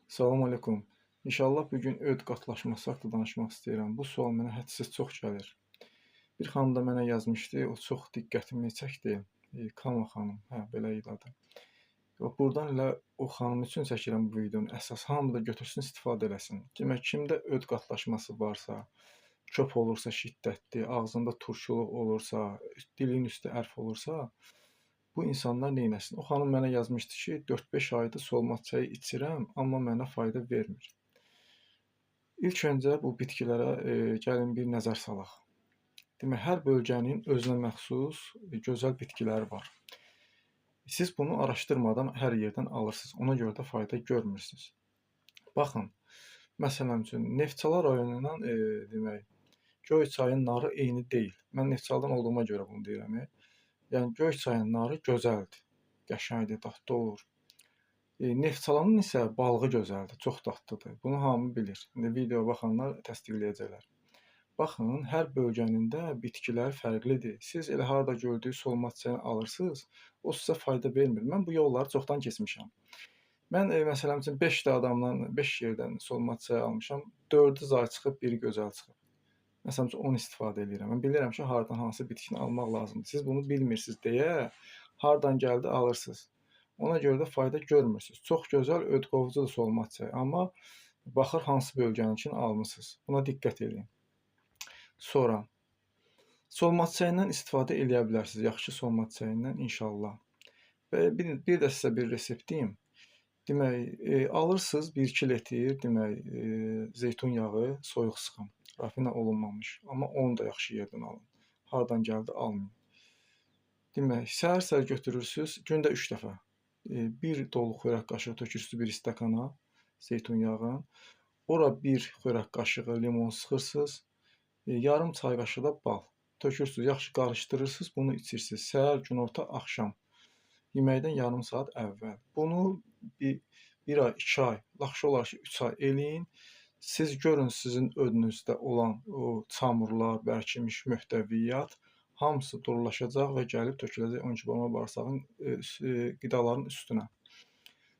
Salam aleykum. İnşallah bu gün öd qatlaşması haqqında danışmaq istəyirəm. Bu sual mənə hədsiz çox gəlir. Bir xanım da mənə yazmışdı, o çox diqqətimi çəkdi. Kama xanım, hə, belə idi adı. Bax, buradan elə o xanım üçün çəkirəm bu videonu. Əsas hamı da götürsün, istifadə eləsin. Demək, kimdə öd qatlaşması varsa, köp olursa şiddətli, ağzında turşuluq olursa, dilin üstü ərf olursa, bu insanlar neynəsin? O xanım mənə yazmışdı ki, 4-5 aydır solmaz çayı içirəm, amma mənə fayda vermir. İlk öncə bu bitkilərə gəlin bir nəzər salaq. Demək, hər bölgənin özünə məxsus gözəl bitkiləri var. Siz bunu araşdırmadan hər yerdən alırsınız. Ona görə də fayda görmürsünüz. Baxın, məsələn üçün Neftçala rayonundan demək, Göyçayın narı eyni deyil. Mən Neftçaladan olduğuma görə bunu deyirəm. Yəni Göyçayın narı gözəldir, qəşəngdir, dadlı olur. Neftçalanın isə balığı gözəldir, çox dadlıdır. Bunu hamı bilir. İndi videoya baxanlar təsdiqləyəcəklər. Baxın, hər bölgənin də bitkiləri fərqlidir. Siz elə harada gördüyünüz solmaz çayını alırsınız, o sizə fayda vermir. Mən bu yolları çoxdan keçmişəm. Mən məsələn üçün 5 də adamdan, 5 yerdən solmaz çayı almışam. 4-ü zay çıxıb, biri gözəl çıxıb. Məsələn üçün onu istifadə eləyirəm. Mən bilirəm ki, hardan hansı bitkini almaq lazımdır. Siz bunu bilmirsiniz deyə hardan gəldi alırsınız. Ona görə də fayda görmürsünüz. Çox gözəl öd qovucudur solmaz çayı, amma baxır hansı bölgəninkini almısınız. Buna diqqət eləyin. Sonra solmaz çayından istifadə eləyə bilərsiniz. Yaxşı solmaz çayından inşallah. Və bir də sizə bir resept deyim. Demək, alırsınız 1-2 litr, demək, zeytun yağı, soyuq sıxım. Rafina olunmamış. Amma onu da yaxşı yerdən alın. Hardan gəldi almayın. Demək, səhər-səhər götürürsünüz, gündə 3 dəfə. Bir dolu xörək qaşığı tökürsünüz bir stəkana zeytun yağı. Ora bir xörək qaşığı limon sıxırsınız. Yarım çay qaşığı da bal tökürsünüz, yaxşı qarışdırırsınız, bunu içirsiniz. Səhər, günorta, axşam. Yeməkdən yarım saat əvvəl. Bunu bir ay, 2 ay, yaxşı olar ki, 3 ay eləyin. Siz görün sizin ödünüzdə olan o çamurlar, bərkimiş möhtəviyyat hamısı durulaşacaq və gəlib töküləcək 12 barmaq bağırsağın qidaların üstünə.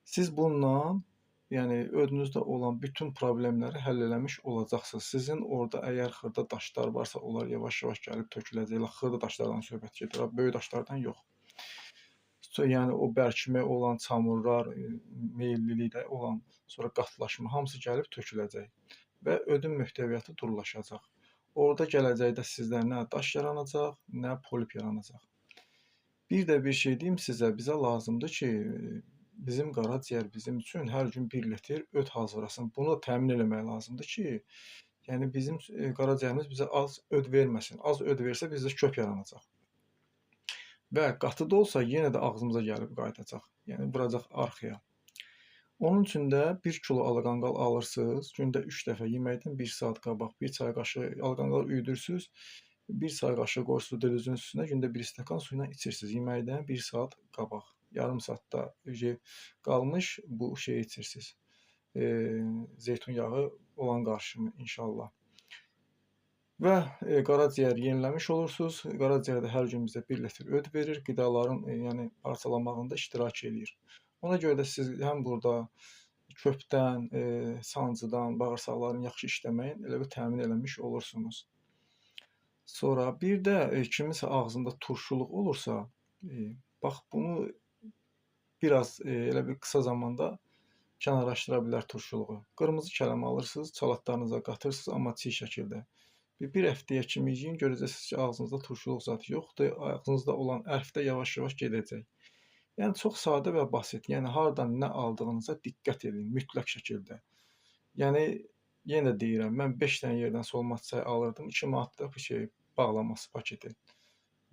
Siz bununla, yəni ödünüzdə olan bütün problemləri həll eləmiş olacaqsınız. Sizin orada əgər xırda daşlar varsa, onlar yavaş-yavaş gəlib töküləcək. Elə xırda daşlardan söhbət gedir, böyük daşlardan yox. Yəni o bərkimə olan çamurlar, meyillilikdə olan, sonra qatlaşma hamısı gəlib töküləcək və ödün möhtəviyyatı durulaşacaq. Orada gələcəkdə sizdə nə daş yaranacaq, nə polip yaranacaq. Bir də bir şey deyim sizə, bizə lazımdır ki, bizim qaraciyər bizim üçün hər gün 1 litr öd hazırlasın. Bunu da təmin eləmək lazımdır ki, yəni bizim qaraciyərimiz bizə az öd verməsin. Az öd versə bizdə köp yaranacaq. Və qatı da olsa yenə də ağzımıza gəlib qayıdacaq. Yəni vuracaq arxaya. Onun üçün də 1 kilo alaqanqal alırsınız. Gündə 3 dəfə yeməkdən 1 saat qabaq 1 çay qaşığı alaqanqal üyüdürsünüz. 1 çay qaşığı qoyursunuz dilinizin üstünə, gündə 1 stəkan su ilə içirsiniz. Yeməkdən 1 saat qabaq, yarım saatda qalmış bu şeyi içirsiniz. Zeytun yağı olan qarışımı inşallah. Və qaraciyər yeniləmiş olursunuz. Qaraciyər də hər gün bizə 1 litr öd verir. Qidaların yəni parçalamağında iştirak eləyir. Ona görə də siz həm burada köpdən, sancıdan, bağırsaqların yaxşı işləməyin elə bir təmin eləmiş olursunuz. Sonra bir də kiminsə ağzında turşuluq olursa, bax bunu biraz elə bir qısa zamanda kənarlaşdıra bilər turşuluğu. Qırmızı kələm alırsınız, salatlarınıza qatırsınız, amma çiğ şəkildə. Bir həftəyə kimi yeyin, görəcəksiniz ki, ağzınızda turşuluq zat yoxdur, ağzınızda olan ərf də yavaş-yavaş gedəcək. Yəni çox sadə və basit. Yəni hardan nə aldığınıza diqqət edin mütləq şəkildə. Yəni yenə deyirəm, mən 5 dənə yerdən solmaz çay alırdım, 2 manatda bu şey bağlaması paketi.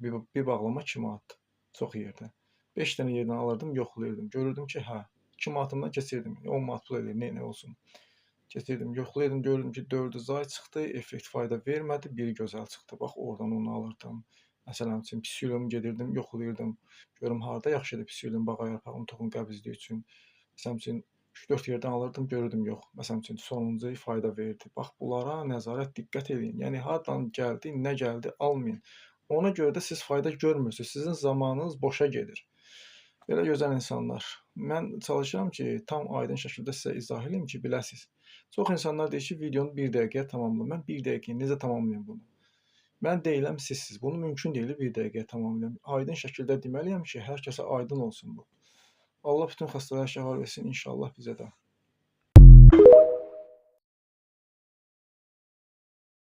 Bir bağlama 2 manat çox yerdə. 5 dənə yerdən alırdım, yoxlayırdım. Görürdüm ki, hə, 2 manatımdan keçirdim. 10 manat pul eləyir, nə olsun. Keçirdim, yoxlayırdım, görürdüm ki, 4-ü zay çıxdı, effekt fayda vermədi, biri gözəl çıxdı. Bax, oradan onu alırdım. Məsələn üçün, psilium gedirdim, yoxlayırdım. Görüm harada yaxşıdır psilium, bağa yarpağının toxum qəbizliyi üçün. Məsələn üçün, 3-4 yerdən alırdım, görürdüm, yox. Məsələn üçün, sonuncu fayda verdi. Bax, bunlara nəzarət, diqqət edin. Yəni, hardan gəldi, nə gəldi, almayın. Ona görə də siz fayda görmürsünüz. Sizin zamanınız boşa gedir. Belə gözəl insanlar. Mən çalışıram ki, tam aydın şəkildə sizə izah eləyim ki, biləsiz. Çox insanlar deyir ki, videonu bir dəqiqəyə tamamla. Mən bir dəqiqəyə necə tamamlayım bunu? Mən deyiləm, sizsiz. Bunu mümkün deyil bir dəqiqəyə tamamlayım. Aydın şəkildə deməliyəm ki, hər kəsə aydın olsun bu. Allah bütün xəstələrə şəfa versin, inşallah bizə də.